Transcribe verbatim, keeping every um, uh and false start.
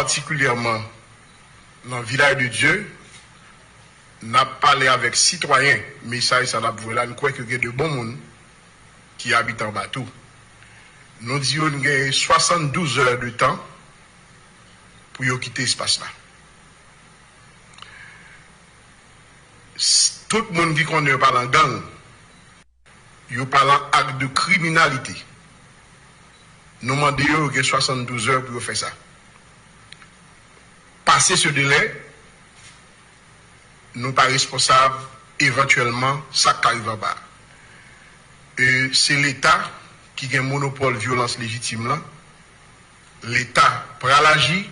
patikilyèman nan Vilaj de Dye, n ap pale avèk sitwayen, mesaj sa n ap voye la, n kwè ke gen de bon moun ki abite anba tou. Nou di yo n gen swasanndouz è de tan pou yo kite espas la. Tout moun ki konnen yo pa nan gang, yo pa nan ak de kriminalite. Nou mande yo, yo gen swasanndouz è pou yo fè sa. Pase se delè, nou pa responsab evantyèlman sa k ka rive anba. E se Leta ki gen monopòl vyolans lejitim lan. Leta pral aji.